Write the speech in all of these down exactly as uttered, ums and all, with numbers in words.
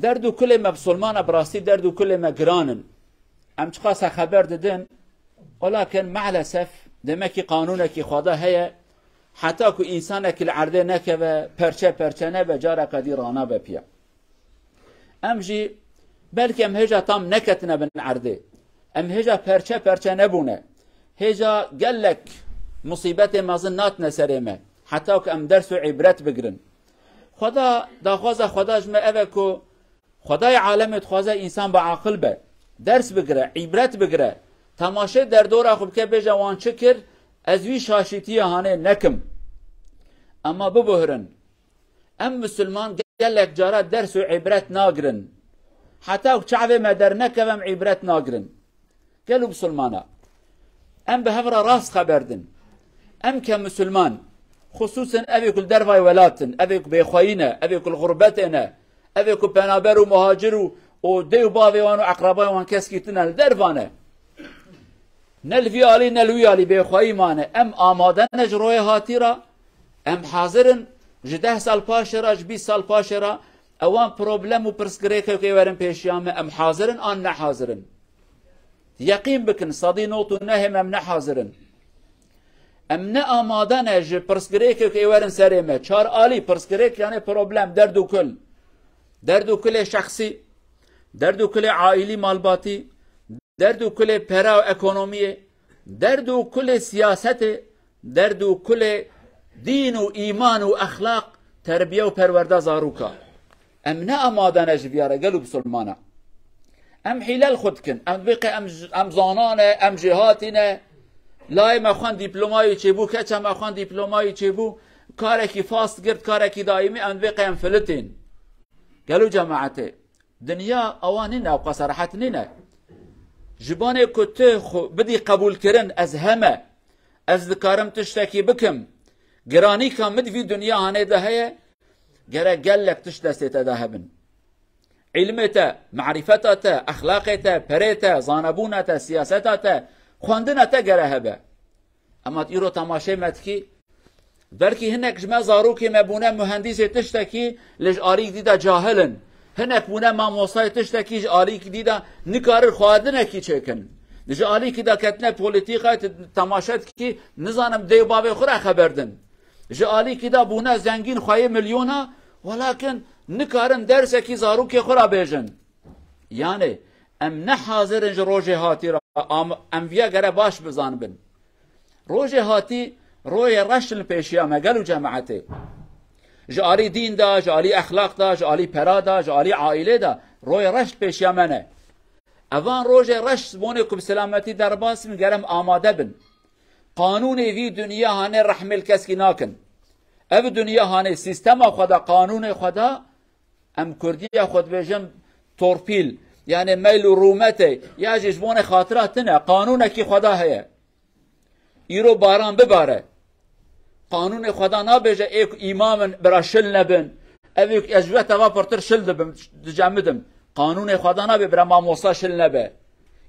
Derd û kulê me bisilmana bi rastî derd û kulê me giran in. Em çiqasa xeber didin, welakin mealesef demekî qanûnekî Xweda heye, heta ku însanekî li erdê nekeve, perçe perçe nebe, careka dî ranabe piya. Em jî belkî em hêja tam neketine bin erdê. Em hêja perçe perçe nebûne. Hêja gelek musîbetê mezin natine serê me. Heta ku em ders û îbret bigirin. Xweda, daxwaza Xweda ji me ev e ku Xwedayê alemê dixwaze însan bi aqil be. Ders bigire, îbret bigire. Temaşê derdora xwe bike, bêje wan çi kir, ez wî şaşîtiya hanê nekim. Ema bibuhirin. Em misilman gelek cara ders û îbret nagirin. Heta ku çavê me dernekeve em îbret nagirin. Gelo bisilmana. Em bi hev re rast xeber din. Em ke misilman, xusûsen evê ku li dervayê welat in, evê ku bêxweyî ne, evê ku li xurbetê ne, evê ku penaber û muhacir û, û dê û bavê wan û eqrebayê wan keskî tune li derva ne. Ne li vî alî ne li wî alî bêxweyî mane. Em amade ne ji royê hatî re. Em hazir in ji deh sal paşê re, ji bîst sal paşê re ewan problem û pirsgirêkê ku ê werin pêşiya me, em hazir in an ne hazir in? Yeqîn bikin, sedî nod û neh em ne hazir in. Em ne amade ne ji pirsgirêkê ku ê werin serê me. Çar alî pirsgirêk, yani problem, derd û kul. Derd û kulê şexsî, derd û kulê aîlî malbatî, derd û kulê pera û ekonomiyê, derd û kulê siyasetê, derd û kulê dîn û îman û exlaq, terbiye û perwerda zaroka. Em ne amade ne ji viya re, gelo bisilmana. Em hîle li xwe dikin. Em dibê qe em, em zana ne, em jêhatî ne. Layê me xwend dîplomayê çêbû, keça me xwend dîplomayê çêbû. Karekî fast girt, karekî daîmî, em dibê qe em filitên. Gelo cemaetê. Dinya ewa nîne, ew qasa rehet nîne. Ji banê ku tu xwe bidî qebûlkirin, ez heme, ez dikarim tiştekî bikim. Giranîka min di vî dinya hanê de heye, gerek gelek tişt destê te de hebin. Îlmê te, marîfeta te, exlaqê te, perê te, zanebûna te, siyaseta te, xwendina te gere hebe. Ema îro temaşê me dikî, belkî hinek ji me zarokê me bûne muhendîsê tiştekî, lê ji alîk dî de cahil in. Hinek bûne mamostayê tiştekî, ji alîk dî de nikarin xwarinekî çêkin. Ji alîkî de ketine polîtîkayê, tu temaşe dikî, nizanim dê û bavê xwe re xeber din. Ji alîkî de bûne zengîn, xweyê milyona, welakin nikarin dersekî zarokê xwe re bêjin. Yani, em ne hazir in ji rojê hatî re, am-, em viya gere baş bizanibin. Rojê hatî, royê reş li pêşiya me, gelo cemaetê. Ji alî dîn de, ji alî exlaq de, ji alî pera de, ji alî aîlê de, royê reş li pêşiya me ne. Evan rojê reş, ji bonê ku bi selametî derbas bin, gere em amade bin. Qanûnê vî dinya hanê rehmê li keskî nakin. Ev dinya hanê sîstema xwe de, qanûnê xwe de, em kurdiya xwe dibêjin torpîl, yani meyl û rûmetê, ya jî ji bonê xatira tune, qanûnekî xwe de heye. Îro baran bibare. Qanûnê xwe de nabêje ê ku îmam in bira şil nebin. Ev ê ku ez ji we teva pirtir şil dibim, dicemidim. Qanûnê xwe de nabê bira mamosta şil nebe.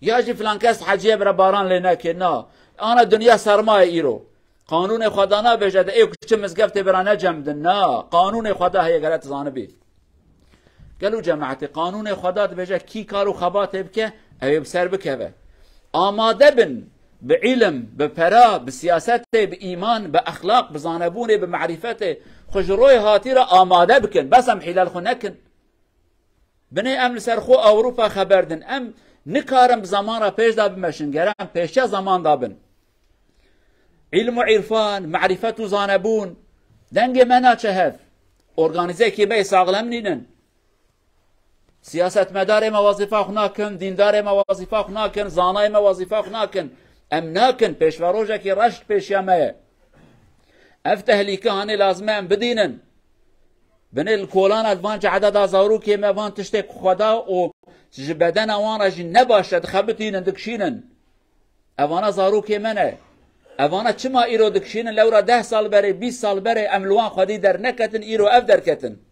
Ya jî filan kes hecî ye bira baran lê neke. Na. Ana dinya serma ye îro. Qanûnê xwe de nabêje de ê ku çi mizgeftê bira necemidin. Na. Qanûnê xwe de heye, gere tu zanibî. Gelo cemaetê, qanûnê Xweda dibêje, kî kar û xebatê bike, ew ê bi ser bikeve. Amade bin, bi îlim, bi pera, bi siyasetê, bi îman, bi exlaq, bi zanebûnê, bi marîfetê, xwe ji royê hatî re amade bikin. Bes em hîle li xwe nekin. Binê em li ser xwe Ewropa xeber din. Em nikarin bi zeman re pêş de bimeşin. Gere em pêşiya zeman de bin. Îlm û îrfan, marîfet û zanebûn, dengê me naçe hev. Organîzekî me yê saxlem nînin. Siyasetmedarê me wezîfa xwe nakin, dîndarê me wezîfa xwe nakin, zanayê me wezîfa xwe nakin. Em nakin, pêşverojekî reş pêşiya me ye. Ev tehlîke hanê lazim e em bidînin. Binê li kolana di van cehda da zarokê me van tiştê ku Xweda û ji bedena wan re jî ne baş e, dixebitînin, dikişînin. Evana zarokê me ne. Evana çima îro dikişînin, lewra deh sal berê, bîst sal berê em li wan xwedî derneketin, îro ev derketin.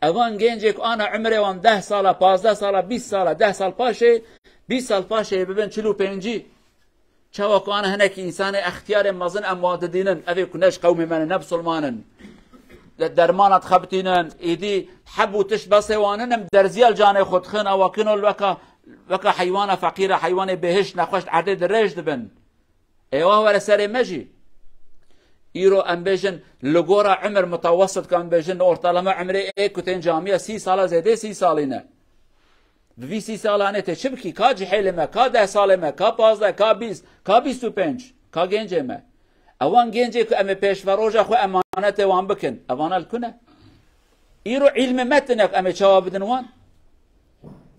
Evan gencê ku ana umrê wan deh sala, pazdeh sala, bîst sala, deh sal paşê, bîst sal paşê bibin çil û pêncî. Çawa ku ana hinekî însanê extiyarê mezin em wan didînin, evê ku ne ji qewmê me ne, ne bisilman in. de-, dermana dixebitînin, êdî heb û tişt besê wan in, em derziya li canê xwe dixin, ewa kino li weka, weka heywana feqîr e, heywanê bêhiş, nexweş erdê dirêj dibin. Êwa were serê me jî. Îro em bêjin, li gora umir mutawessit, kan bêjin, ortalama umrê ê ku tên camiye sî sala zêdê sî salî ne. Di vî sî salanê tê çi bikî? Ka cihêlê me, ka deh salê me, ka pazdeh, ka bîst, ka bîst û pênc, ka gencê me. Ewan gencê ku em ê pêşveroja xwe emanetê wan bikin. Evana li ku ne? Îro îlmê me tine ku em ê çawa bidin wan?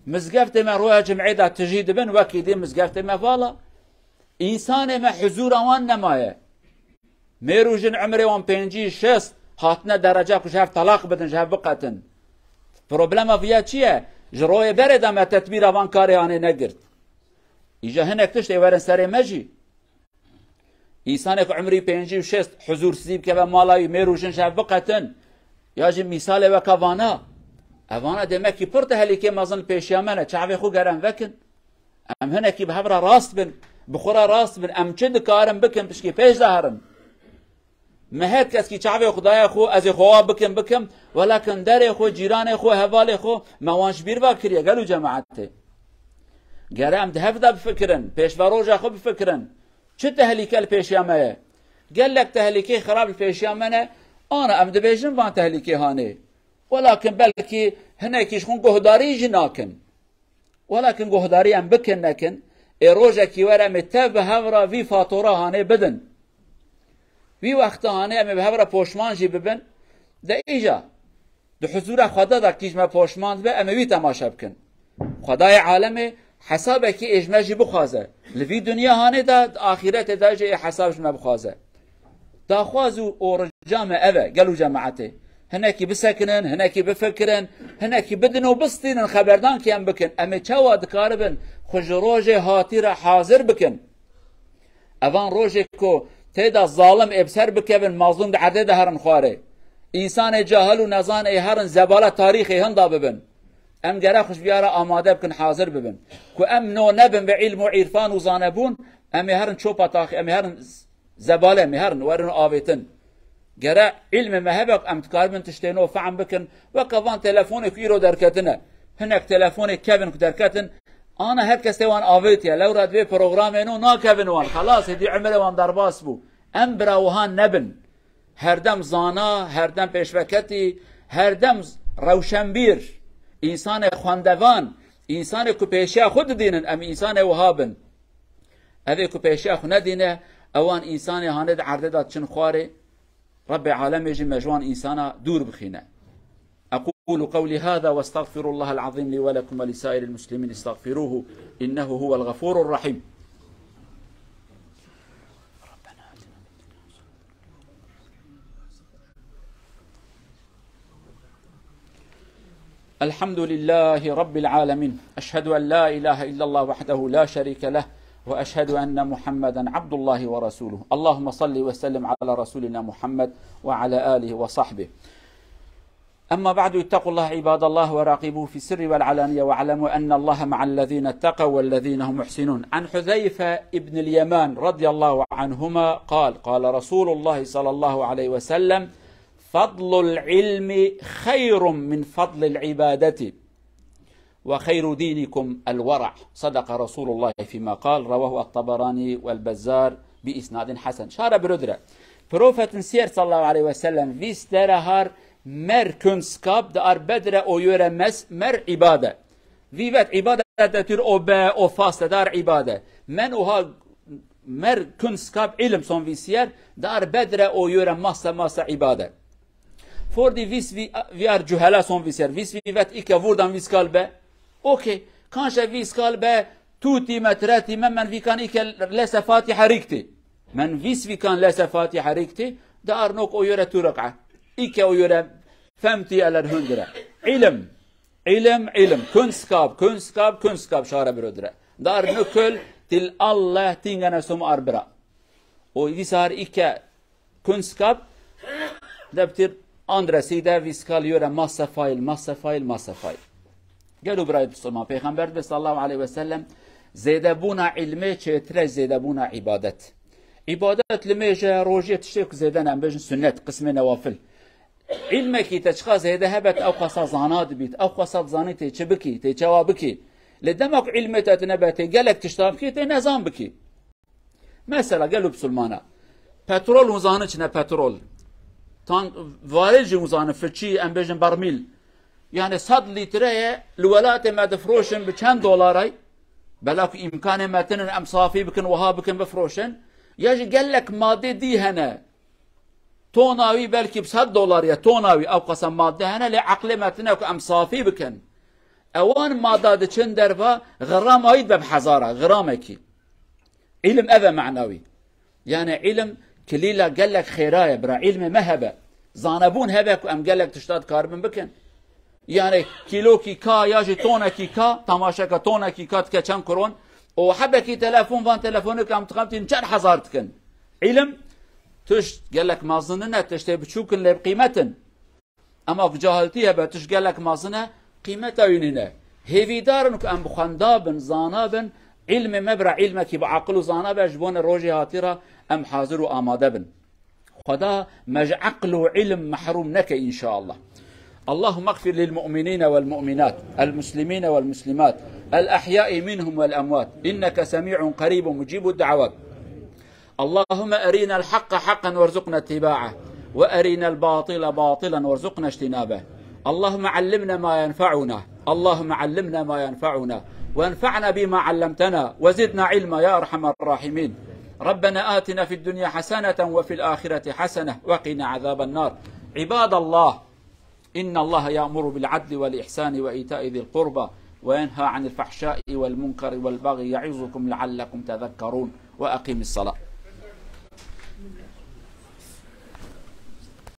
Mizgeftê me roya cim'ê de tijî dibin, wekî dî mizgeftê me vala. Însanê me huzûra wan nemaye. Mêr û jin umrê wan pêncî, şêst, hatine dereca ku ji hev telaq bidin, ji hev biqetin. Problema viya çi ye? Ji royê berê de me tedbîra van karê hanê negirt. Îja hinek tişt ê werin serê me jî. Însanê ku umrî pêncî û şêst huzûrsizî bikeve mala wî, mêr û jin ji hev biqetin, ya jî mîsalê weka vana, evana demekî pir tehlîkê mezin li pêşiya me ne, çavê xwe ger em vekin. Em hinekî bi hev re rast bin, bi xwe re rast bin, em çi dikarin bikin, pişkî pêş de herin. Me her keskî çavê xwe daye xwe, ez ê xwe wa bikim, bikim, welakin derê xwe, cîranê xwe, hevalê xwe, me wan ji bîr va kiriye, gel û cemaetê. Gere em di hev de bifikirin, pêşveroja xwe bifikirin. Çi tehlîke li pêşiya me ye? Gelek tehlîkê xirab li pêşiya me ne, ana em dibêjin van tehlîkê hanê. Welakin belkî hinekî ji xwe guhdarî jî nakin. Welakin guhdarî em bikin nekin, ê rojekî were em ê tev bi hev re vî fatora hanê bidin. Vî wexta hanê em ê bi hev re poşman jî bibin. De îja di huzûra Xweda de kî ji me poşman dibe, em ê wî temaşe bikin. Xwedayê alemê hesabekî ê ji me jî bixwaze. Li vî dinya hanê de, di axîretê de jî ê hesab ji me bixwaze. Daxwaz û, û rica me ev e, gel û cemaetê. Hinekî bisekinin, hinekî bifikirin, hinekî bidin û bistînin, xeberdankî em bikin. Em ê çawa dikaribin xwe ji rojê hatî re hazir bikin? Evan rojê ku tê de zalim ê bi ser bikevin, mazlûm di erdê de herin xwarê. Însanê cahil û nezan ê herin zebala tarîxê hinda bibin. Em gere xwe ji viya re amade bikin, hazir bibin. Ku em no nebin bi îlm û îrfan û zanebûn, em ê herin çopa taxî, em ê herin zebale, em ê herin werin û avêtin. Gere îlmê me hebe, em dikaribin tiştê no fehm bikin. Weke van telefonê ku îro derketine. Hinek telefonê kevin ku derketin, ana her kes tê wan avêtiye. Lewra divê programê no nakevin wan. Xelas, hêdî umrê wan derbas bû. Em bira wiha nebin. Herdem zana, herdem pêşveketî, herdem rewşenbîr, însanê xwendevan, însanê ku pêşiya xwe didînin, em însanê wiha bin. Ev ê ku pêşiya xwe nedîne, ewan însanê hanê di erdê de diçin xwarê, Rebbê alemê jî me ji wan însana dûr bixîne. أقول قولي هذا وأستغفر الله العظيم لي ولكم ولسائر المسلمين، استغفروه إنه هو الغفور الرحيم. الحمد لله رب العالمين. أشهد أن لا إله إلا الله وحده لا شريك له، وأشهد أن محمدا عبد الله ورسوله. اللهم صل وسلم على رسولنا محمد وعلى آله وصحبه. أما بعد، اتقوا الله عباد الله وراقبوه في السر والعلانية، واعلموا أن الله مع الذين اتقوا والذين هم محسنون. عن حذيفة بن اليمان رضي الله عنهما قال: قال رسول الله صلى الله عليه وسلم: فضل العلم خير من فضل العبادة، وخير دينكم الورع. صدق رسول الله فيما قال. رواه الطبراني والبزار بإسناد حسن. Şara birodire. Profetin siyer sallallahu aleyhi ve sellem vîst dere har mer kunskap de ar bedre o yöre mes mer ibade. Vî vet ibade de tür o be o faste dar ibade. Men oha mer kunskap ilim son vîsiyer dar bedre o yöre masa masa ibade. Fordî vîst vî-, vîyar cuhela son vîser. Vîst vî vet îke vurdan vîst kal be. Okey. Kanşe vîst kal be, tu tîme, tire tîme, men vîkan îke lese Fatiha rîktî. Men vîst vîkan lese Fatiha rîktî, de arnok o yöre tu reka. Îke o yöre femtî eller hundre. İlim. İlim, ilim. Kunskap, kunskap, kunskap şare birodire. Dar nukul til Allah tingene sum arbira. O vîsar îke Kunskap, de bitir andre sîde vîskal yore masa fail, masa fail, masa fail. Gelo birayê Müslüman, Peyxamber de sallallahu aleyhi ve sellem zêdebûna ilmê çêtir e zêdebûna ibadet. Ibadet limêje, rojê tiştê ku zêde ne, em bêjin sünnet, qismê newafil. Îlmekî te çiqas zêde hebe, te ew qasa zana dibît, ew qasa dizanî tê çi bikî, tê çawa bikî. Lê dema ku îlmê te tine be, tê gelek tiştan bikî, tê nezan bikî. Mesela gelo bisilmana. Petrol hûn zanin çi ne petrol. Tank, varê jî hûn zanin, fiçî, em bêjin bermîl. Yani sed litre ye, li welatê me difroşin bi çend dolar ay? Bela ku îmkanê me tinin em safî bikin, wiha bikin, bifroşin. Ya jî gelek madê dî hene. Tona wî belkî bi sed dolar ye, tona wî ew qasa madde hene, lê eqlê me tine ku em safî bikin. Ewan mada diçin derva, gram ayî dibe bi hezara, gramekî. Îlim ev e manawî. Yani îlim kilîla gelek xêra ye, bira. Îlmê me hebe. Zanebûn hebe ku em gelek tişta dikaribin bikin. Yani kîlokî ka ya jî tonekî ka, temaşeke tonekî ka dike çend kron? O hebekî telefon, van telefonê ku em dixemtînin çend hezar dikin. Îlim tişt gelek mezin nine, tiştê biçûk in lê bi qîmet in. Ema ku cahiltî hebe, tişt gelek mezin e, qîmeta wî nîne. Hêvîdar in ku em bi xwenda bin, zana bin, îlmê me bira îlmekî bi aqil û zana be, ji bo ne rojê hatî re em hazir û amade bin. Xweda me ji eql û îlim mehrûm neke înşallah. اللهم اغفر للمؤمنين والمؤمنات، المسلمين والمسلمات، الأحياء منهم والأموات، إنك سميع قريب مجيب الدعوات. اللهم أرنا الحق حقا وارزقنا اتباعه، وأرنا الباطل باطلا وارزقنا اجتنابه. اللهم علمنا ما ينفعنا، اللهم علمنا ما ينفعنا، وانفعنا بما علمتنا، وزدنا علما يا أرحم الراحمين. ربنا آتنا في الدنيا حسنة وفي الآخرة حسنة وقنا عذاب النار. عباد الله، إن الله يأمر بالعدل والإحسان وإيتاء ذي القربى وينهى عن الفحشاء والمنكر والبغي يعظكم لعلكم تذكرون. وأقم الصلاة.